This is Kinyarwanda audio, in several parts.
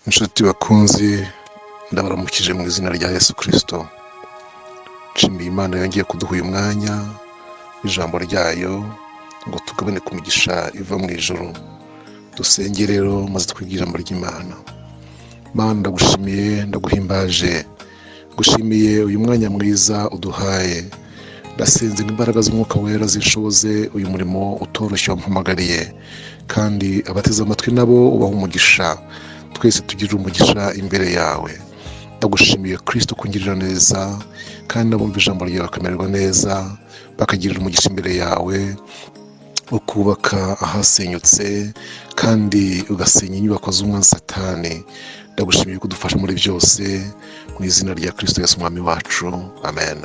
Inshuti bakunzi, ndabaramukije mu izina rya Yesu Kirisito. Nshimiye Imana yongeye kuduha uyu mwanya w'ijambo ryayo ngo tugabane ku migisha iva mu ijuru. Dusenge rero maze twige ijambo ry'Imana. Mana, ndagushimiye, ndaguhimbaje, gushimiye uyu mwanya mwiza uduhaye. Ndasenze ngo imbaraga z'Umwuka Wera zishoboze uyu murimo utoroshye wampamagariye, kandi abateze amatwi nabo ubaha umugisha. Twese tugirire umugisha imbere yawe. Ndagushimiye Kirisito kungirira neza, kandi n'abumva ijambo ryawe bakamererwa neza, bakagirira umugisha imbere yawe, ukubaka ahasenyutse kandi ugasenya inyubako z'umwanzi Satani. Ndagushimiye kudufasha muri byose, mu izina rya Kirisito Yesu Umwami wacu, amen.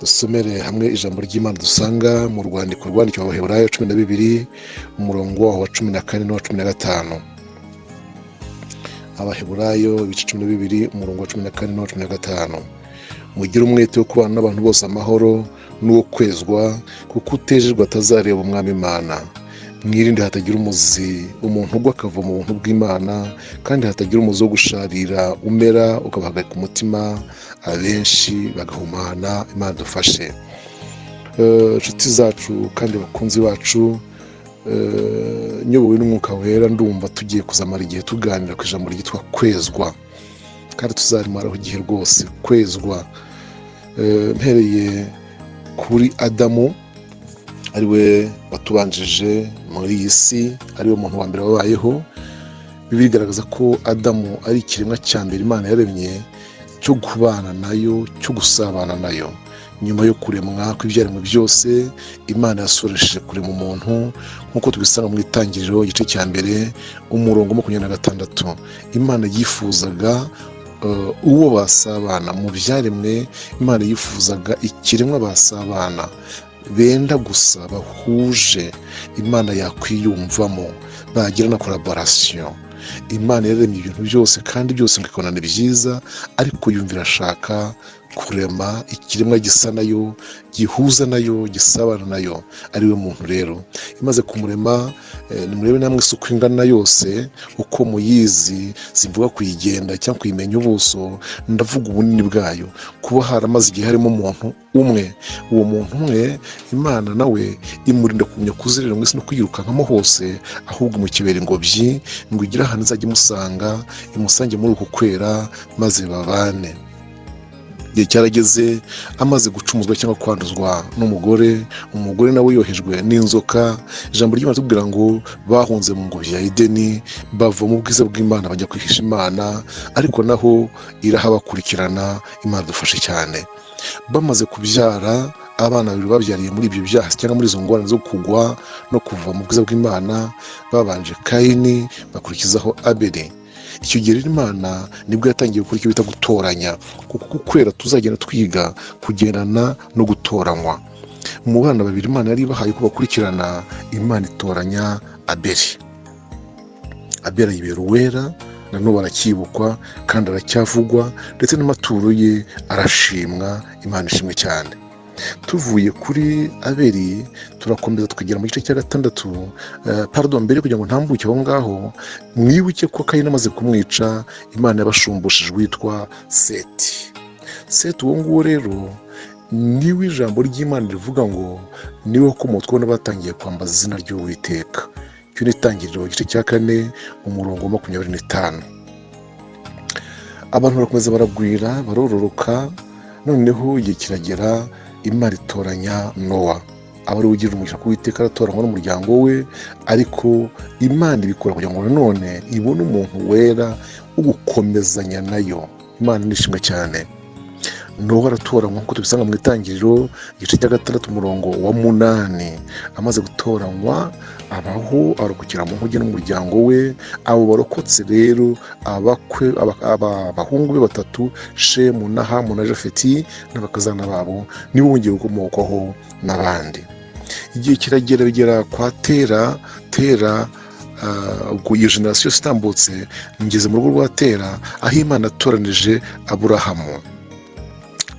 Dusomere hamwe ijambo ry'Imana dusanga mu rwandiko rwandikiwe Abaheburayo 12, umurongo waho wa 14 n'uwa 15. Abaheburayo ibice 12, umurongo wa 14 n'uwa 15: "Mugire umwete wo kubana n'abantu bose amahoro n'uwo kwezwa, kuko utejejwe atazareba Umwami Imana. Mwirinde hatagira umuzi umuntu ugwa akava mu buntu bw'Imana, kandi hatagira umuzi wo gusharira umera ukabahagarika umutima, abenshi bagahumana." Imana dufashe. Inshuti zacu kandi bakunzi bacu, nyobowe n'Umwuka Wera, ndumva tugiye kuzamara igihe tuganira ku ijambo ryitwa kwezwa, kandi tuzarimaraho igihe rwose. Kwezwa, mpereye kuri Adamu, ariwe watubanjije muri iyi si, ariwe muntu wa mbere wabayeho. Bigaragaza ko Adamu ari ikiremwa cya mbere Imana yaremye cyo kubana nayo, cyo gusabana nayo. Nyuma yo kuremwa kw'ibyaremwe byose, Imana yasoresheje kurema umuntu, nk'uko tubisanga mu Itangiriro igice cya 1, umurongo 26. Imana yifuzaga uwo basabana mu byaremwe. Imana yifuzaga ikiremwa basabana, benda gusa, bahuje, Imana yakwiyumvamo, bagira na collaboration. Imana yaremye ibintu byose kandi byose ngo ikabona ni byiza, ariko yumva irashaka kurema ikiremwa gisa nayo, gihuza nayo, gisabana nayo, ariwe muntu. Rero imaze kumurema, nimurebe namwe isuku ingana yose uko muyizi. Simvuga kuyigenda cyangwa kuyimenya ubuso, ndavuga ubunini bwayo. Kuba haramaze igihe harimo umuntu umwe, uwo muntu umwe Imana nawe imurinda kugumya kuzerera mu isi no kwirukankamo hose, ahubwo imukebera ingobyi ngo igire ahantu izajya imusanga, imusange muri uku kwera, maze babane. Igihe cyarageze, amaze gucumuzwa cyangwa kwanduzwa n'umugore, umugore nawe yohejwe n'inzoka. Ijambo ry'Imana tubwira ngo bahunze mu ngobyi ya Edeni, bava mu bwiza bw'Imana bajya kwihisha Imana, ariko naho irahabakurikirana. Imana dufashe cyane. Bamaze kubyara abana babiri babyariye muri ibyo byaha cyangwa muri izo ngorane zo kugwa no kuva mu bwiza bw'Imana, babanje Kayini, bakurikizaho Abeli. Icyo gihe rero Imana nibwo yatangiye gukora icyo bita gutoranya, kuko kwera tuzagenda twiga kugendana no gutoranywa. Mu bana babiri Imana yari ibahaye ko bakurikirana, Imana itoranya Abeli. Abeli ayibera uwera, na n'ubu aracyibukwa kandi aracyavugwa, ndetse n'amaturo ye arashimwa. Imana ishimwe cyane. Tuvuye kuri Abeli turakomeza tukagera mu gice cya 6. Pardon, mbere kugira ngo ntambuke aho ngaho, mwibuke ko Kayini amaze kumwica, Imana yabashumbushije uwitwa Seti. Seti uwo nguwo rero niwe ijambo ry'Imana rivuga ngo niwe wakomotsweho n'abatangiye kwambaza izina ry'Uwiteka. Icyo ni Itangiriro igice cya 4, umurongo wa 25. Abantu barakomeza baragwira, barororoka. Noneho igihe kiragera, Imana itoranya Nowa, aba ariwe ugira umugisha ku Uwiteka, aratoranywa n'umuryango we. Ariko Imana ibikora kugira ngo nanone ibone umuntu wera wo gukomezanya nayo. Imana nishimwe cyane. Nowa aratoranywa nk'uko tubisanga mu Itangiriro igice cya 6, umurongo wa 8. Amaze gutoranywa, abaho arokokera mu nkuge n'umuryango we. Abo barokotse rero, abakwe, abahungu be batatu, Shemu na Hamu na Jafeti, n'abakazana babo, nibo bongeye gukomokwaho n'abandi. Igihe kiragera, bigera kwa Tera. Tera, ubwo iyo génération yose itambutse, ngeze mu rugo rwa Tera, aho Imana yatoranije Aburahamu.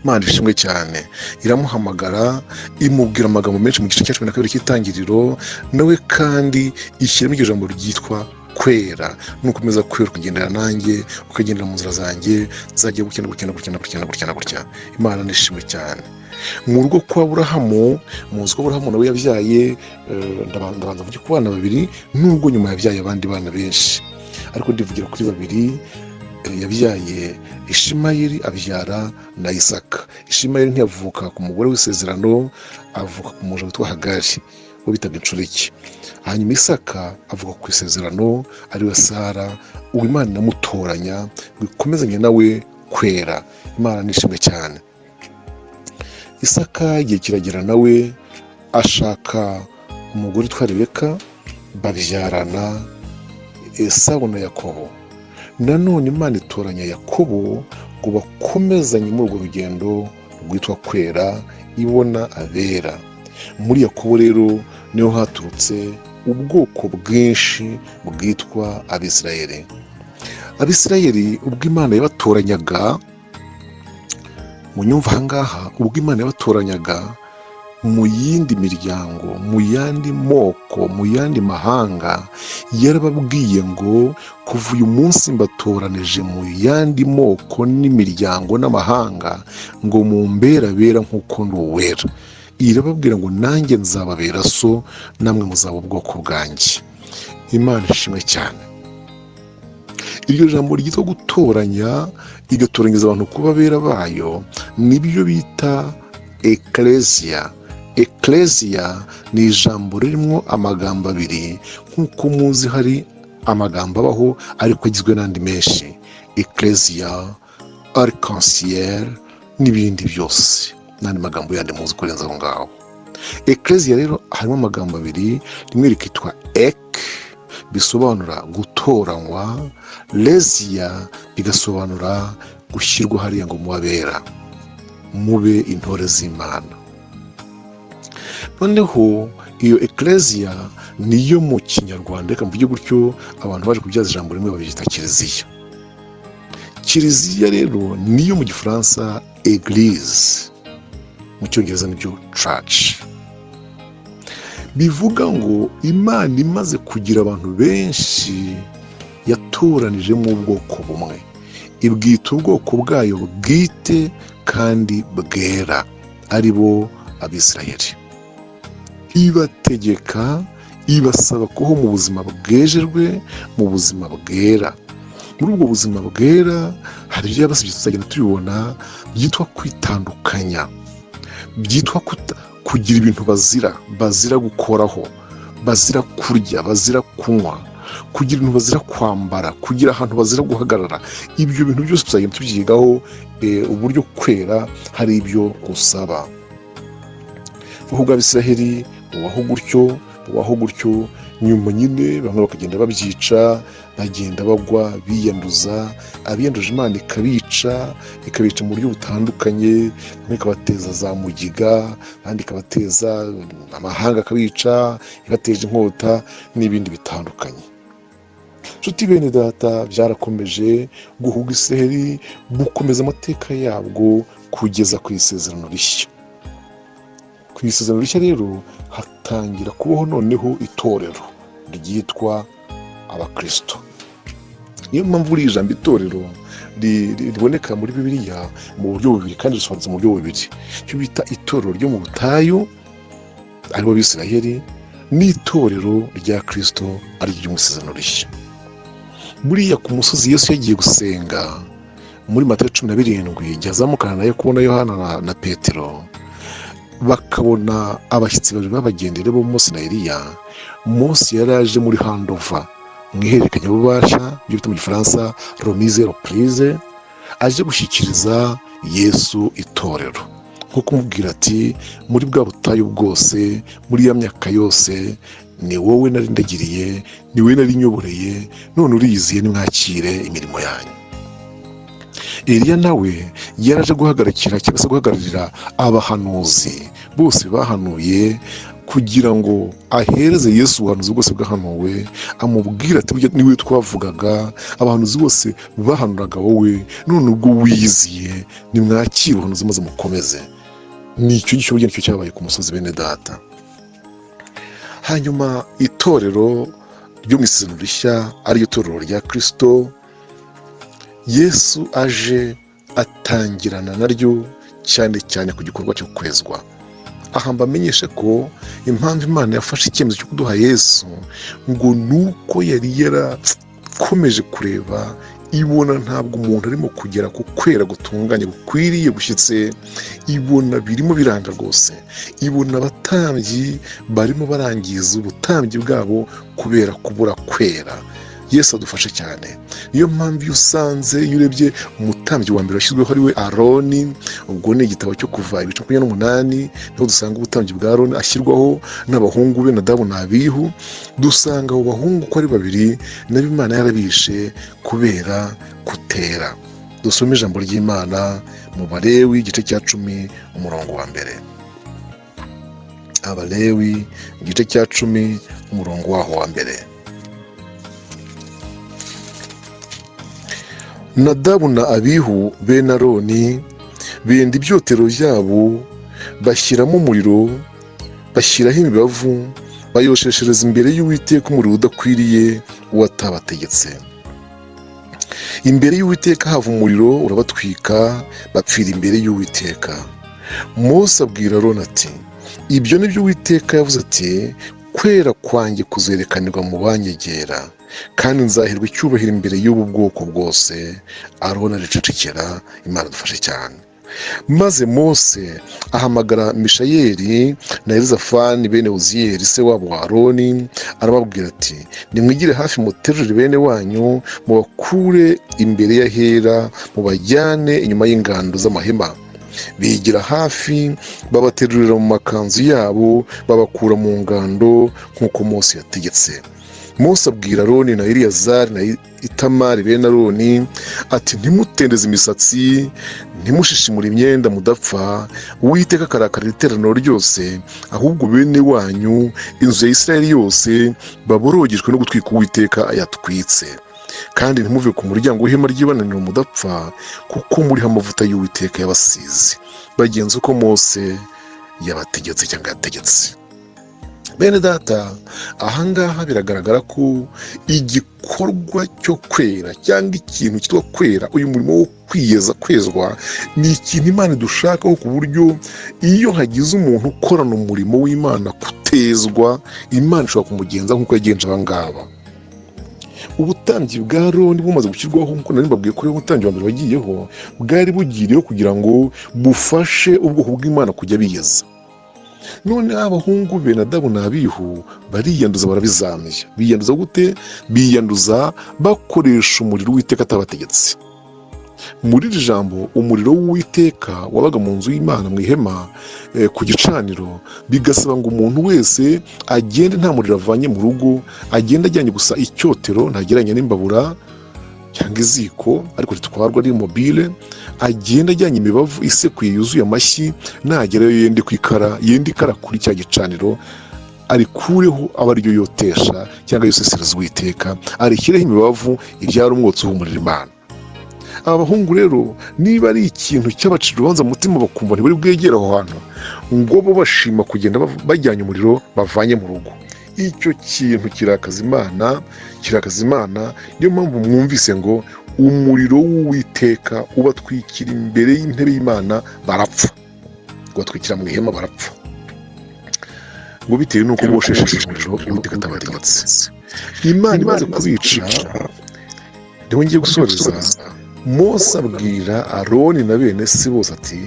Imana ishimwe cyane. Iramuhamagara, imubwira amagambo menshi mu gice cya 12 cy'Itangiriro, nawe kandi ishyiramo iryo jambo ryitwa Kwera, nukomeza kwera, ukagendera nanjye, ukagendera mu nzira zanjye, nzajya gutya na gutya na gutya na gutya na gutya na gutya. Imana nishimwe cyane. Mu rugo kwa Burahamu, muzi ko Burahamu nawe yabyaye, ndabanza mvuge ku bana babiri, nubwo nyuma yabyaye abandi bana benshi, ariko ndivugira kuri babiri. Yabyaye Ishimayeli, abyara na Isaka. Ishimayeli ntiyavuka ku mugore w'isezerano, avuka ku muja witwa Hagari, uwo bitaga inshoreke. Hanyuma Isaka avuka ku isezerano, ariwe Sara, uwo Imana inamutoranya ngo ikomezanye nawe kwera. Imana nishimwe cyane. Isaka igihe kiragera nawe ashaka umugore witwa Rebeka, babyarana Esawu na Yakobo. Nanone Imana itoranya Yakobo ngo bakomezanye muri urwo rugendo rwitwa kwera, ibona abera. Muri Yakobo rero niho haturutse ubwoko bwinshi bwitwa Abisirayeli. Abisirayeli, ubwo Imana yabatoranyaga, mu nyumva ahangaha, ubwo Imana yabatoranyaga mu yindi miryango, mu yandi moko, mu yandi mahanga, yarababwiye ngo: "Kuva uyu munsi mbatoranije mu yandi moko n'imiryango n'amahanga ngo mumbere abera nk'uko ndi uwera." Irababwira ngo: "Nanjye nzababera so, namwe muzaba ubwoko bwanjye." Imana ishimwe cyane. Iryo jambo ryitwa gutoranya, igatoranyiriza abantu kuba abera bayo, nibyo bita ekereziya. Ekereziya ni ijambo ririmo amagambo abiri, nk'uko muzi hari amagambo abaho ariko agizwe n'andi menshi: ekereziya, arc-en-ciel n'ibindi byose, n'andi magambo yandi muzi kurenza aho ngaho. Ekereziya rero harimo amagambo abiri, rimwe rikitwa ek, bisobanura gutoranywa, leziya bigasobanura gushyirwa hariya ngo mube abera, mube intore z'Imana. Noneho iyo ekereziya niyo mu Kinyarwanda, reka mvuge gutyo, abantu baje kubyaza ijambo rimwe babyita kiliziya. Kiliziya rero niyo mu Gifaransa église, mu Cyongereza nibyo church. Bivuga ngo Imana imaze kugira abantu benshi yatoranijemo ubwoko bumwe, ibwita ubwoko bwayo bwite kandi bwera, ari bo Abisirayeli. Ibategeka, ibasaba kubaho mu buzima bwejejwe, mu buzima bwera. Muri ubwo buzima bwera hari ibyo yabasabye, tuzagenda tubibona, byitwa kwitandukanya, byitwa kugira ibintu bazira, bazira gukoraho, bazira kurya, bazira kunywa, kugira ibintu bazira kwambara, kugira ahantu bazira guhagarara. Ibyo bintu byose tuzagenda tubyigaho, uburyo kwera hari ibyo usaba. Ubwoko bw'Abisiraheli bubaho gutyo, bubaho gutyo. Nyuma nyine bamwe bakagenda babyica, bagenda bagwa, biyanduza. Abiyanduje Imana ikabica, ikabica mu buryo butandukanye: bamwe ikabateza za mugiga, abandi ikabateza amahanga akabica, ibateje inkota n'ibindi bitandukanye. Nshuti bene data, byarakomeje guhuga Isiraheli, gukomeza amateka yabwo kugeza ku isezerano rishya. Ku isezerano rishya rero hatangira kubaho noneho itorero ryitwa Abakirisito. Niyo mpamvu iri jambo itorero riboneka muri Bibiliya mu buryo bubiri kandi risobanutse mu buryo bubiri: icyo bita itorero ryo mu butayu, aribo Bisirayeli, n'itorero rya Kirisito, ari ryo mu isezerano rishya. Buriya ku musozi Yesu yagiye gusenga muri Matayo 17, igihe azamukana na Yakobo na Yohana na Petero, bakabona abashyitsi babiri b'abagendere bo Mose na Eliya. Mose yari aje muri handover, mu ihererekanyabubasha, ibyo bita mu Gifaransa remise reprise, aje gushyikiriza Yesu itorero, nko kumubwira ati: "Muri bwa butayu bwose, muri ya myaka yose, ni wowe nari ndagiriye, ni wowe nari nyoboreye, none uriyiziye, nimwakire imirimo yanyu." Eliya nawe yaraje guhagarikira cyangwa se guhagararira abahanuzi bose bahanuye, kugira ngo ahereze Yesu ubuhanuzi bwose bwahanuwe, amubwira ati: "Burya niwe twavugaga, abahanuzi bose bahanuraga wowe, none ubwo wiyiziye, nimwakire ubuhanuzi maze mukomeze." Ni icyo ngicyo burya nicyo cyabaye ku musozi, bene data. Hanyuma itorero ryo mu isezerano rishya, ariryo torero rya Kirisito. Yesu aje atangirana naryo cyane cyane ku gikorwa cyo kwezwa. Aha mbamenyeshe ko impamvu Imana yafashe icyemezo cyo kuduha Yesu ngo ni uko yari yarakomeje kureba, ibona ntabwo umuntu arimo kugera ku kwera gutunganye gukwiriye gushyitse, ibona birimo biranga rwose, ibona abatambyi barimo barangiza ubutambyi bwabo kubera kubura kwera. Yesu adufashe cyane. Niyo mpamvu iyo usanze, iyo urebye umutambyi wa mbere washyizweho ari we Aroni, ubwo ni igitabo cyo Kuva ibice 28, niho dusanga ubutambyi bwa Aroni ashyirwaho n'abahungu be Nadabu na Abihu. Dusanga abo bahungu uko ari babiri nabo Imana yarabishe kubera kutera. Dusome ijambo ry'Imana mu Balewi igice cya 10 umurongo wa 1. Abalewi igice cya 10 umurongo waho wa 1. Nadabu na Abihu bene Aroni benda ibyotero byabo, bashyiramo umuriro, bashyiraho imibavu, bayosheshereza imbere y'Uwiteka umuriro udakwiriye uwatabategetse. Imbere y'Uwiteka hava umuriro urabatwika, bapfira imbere y'Uwiteka. Mose abwira Aroni ati: ibyo ni byo Uwiteka yavuze ati: kwera kwanjye kuzerekanirwa mu banyegera, kandi nzahirwa icyubahiro imbere y'ubu bwoko bwose. Aroni aricecekera. Imana idufashe cyane. Maze Mose ahamagara Mishayeli na Elizafani bene Uziyeli se wabo wa Aroni, arababwira ati: nimwigire hafi muterure bene wanyu, mubakure imbere y'ahera, mubajyane inyuma y'ingando z'amahema. Bigira hafi, babaterurira mu makanzu yabo, babakura mu ngando nk'uko Mose yategetse. Mose abwira Aroni na Eleyazari na Itamari bene Aroni ati: ntimutendeze imisatsi, ntimushishimure imyenda, mudapfa, Uwiteka akarakarira iteraniro ryose. Ahubwo bene wanyu, inzu ya Isirayeli yose, baborogeshwe no gutwika Uwiteka yatwitse. Kandi ntimuve ku muryango w'ihema ry'ibonaniro mudapfa, kuko muriho amavuta y'Uwiteka yabasize. Bagenza uko Mose yabategetse cyangwa yategetse. Bene data, ahangaha biragaragara ko igikorwa cyo kwera cyangwa ikintu cyitwa kwera, uyu murimo wo kwiyeza, kwezwa, ni ikintu Imana idushakaho, ku buryo iyo hagize umuntu ukorana umurimo w'Imana kutezwa, Imana ishobora kumugenza nk'uko yagenje aba ngaba. Ubutambyi bwa Aroni bumaze gushyirwaho, nk'uko nari mbabwiye ko ariwo mutambyi wa mbere wagiyeho, bwari bugiriyeho kugira ngo bufashe ubwoko bw'Imana kujya biyeza. None abahungu be Nadabu na Abihu bariyanduza, barabizamya. Biyanduza gute? Biyanduza bakoresha umuriro Uwiteka atabategetse. Muri iri jambo, umuriro w'Uwiteka wabaga mu nzu y'Imana mu ihema, ku gicaniro, bigasaba ngo umuntu wese agende nta muriro avanye mu rugo, agende ajyanye gusa icyotero, ntagereranya n'imbabura cyangwa iziko ariko ritwarwa ari mobile, agenda ajyanye imibavu isekuye yuzuye amashyi, nagerayo yende ku ikara, yende ikara kuri cya gicaniro, arikureho aba ariryo yotesha cyangwa yosesereza Uwiteka, arishyireho imibavu ibyara umwotsi uhumurira Imana. Aba bahungu rero, niba ari ikintu cy'abacira urubanza mu mutima, bakumva ntibari bwegere aho hantu, ngo bo bashima kugenda bajyanye umuriro bavanye mu rugo. Icyo kintu kirakaza Imana, kirakaza Imana. Niyo mpamvu mwumvise ngo umuriro w'Uwiteka ubatwikira imbere y'intebe y'Imana barapfa, ubatwikira mu ihema barapfa, ngo bitewe n'uko boshesheje umuriro Uwiteka atabategetse. Imana imaze kubica, niho ngiye gusoreza, Mose abwira Aroni na bene se bose ati: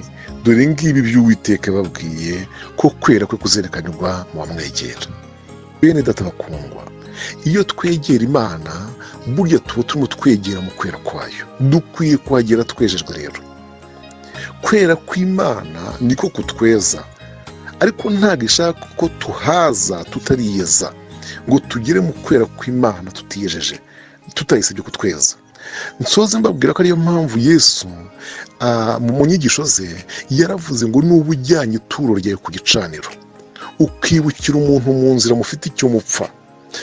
dore ngibi by'Uwiteka babwiye ko kwera kwe kuzerekanirwa mu bamwegera. Bene data bakundwa, iyo twegera Imana burya tuba turimo twegera mu kwera kwayo. Dukwiye kuhagera twejejwe. Rero kwera kw'Imana niko kutweza, ariko ntabwo ishaka ko tuhaza tutariyeza, ngo tugere mu kwera kw'Imana tutiyejeje, tutayisabye kutweza. Nsoze mbabwira ko ariyo mpamvu Yesu mu nyigisho ze yaravuze ngo nuba ujyanye ituro ryawe ku gicaniro, ukibukira umuntu mu nzira mufite icyo mupfa,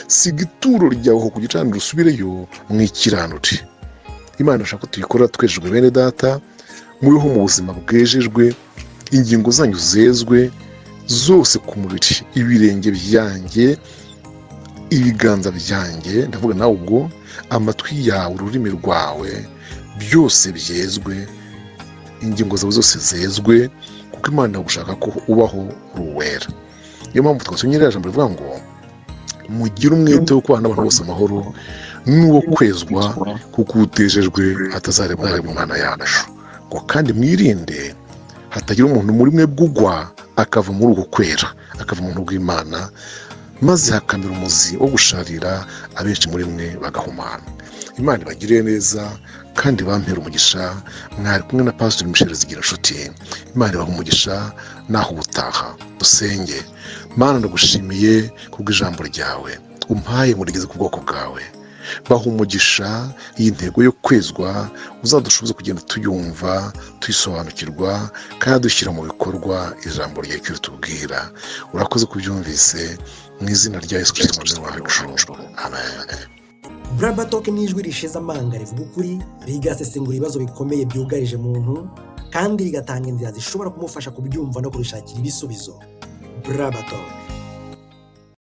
siga ituro ryawe aho ku gicaniro, usubireyo mwikiranure. Imana ishaka ko tuyikora twejejwe. Bene data, mubeho mu buzima bwejejwe, ingingo zanyu zezwe zose ku mubiri, ibirenge byanjye, Ibiganza byanjye, ndavuga nawe ubwo, amatwi yawe, ururimi rwawe, byose byezwe, ingingo zawe zose zezwe, kuko Imana gushaka ko ubaho uri uwera. Niyo mpamvu twasomye iriya jambo rivuga ngo mugire umwete wo kubana n'abantu bose amahoro n'uwo kwezwa, kuko utejejwe atazareba Imana yacu. Ngo kandi mwirinde hatagira umuntu muri mwe ugwa akava muri uku kwera, akava mu buntu bw'Imana, maze hakamera umuzi wo gusharira, abenshi muri mwe bagahumana. Imana ibagirire neza kandi bampera umugisha. Mwari kumwe na Pasitori Michel Zigirinshuti. Imana ibaha umugisha. Naho ubutaha. Dusenge. Mana, ndagushimiye kubw'ijambo ryawe umpaye ngo rigeze ku bwoko bwawe. Baha umugisha. Iyi ntego yo kwezwa uzadushoboze kugenda tuyumva, tuyisobanukirwa kandi dushyira mu bikorwa ijambo ryawe icyo ritubwira. Urakoze kubyumvise, mu izina rya Yesu Kirisito Umwami wacu, amen. Braba Talk ni ijwi rishize amanga, rivuga ukuri, rigasesengura ibibazo bikomeye byugarije muntu, kandi rigatanga inzira zishobora kumufasha kubyumva no kubishakira ibisubizo. Braba Talk.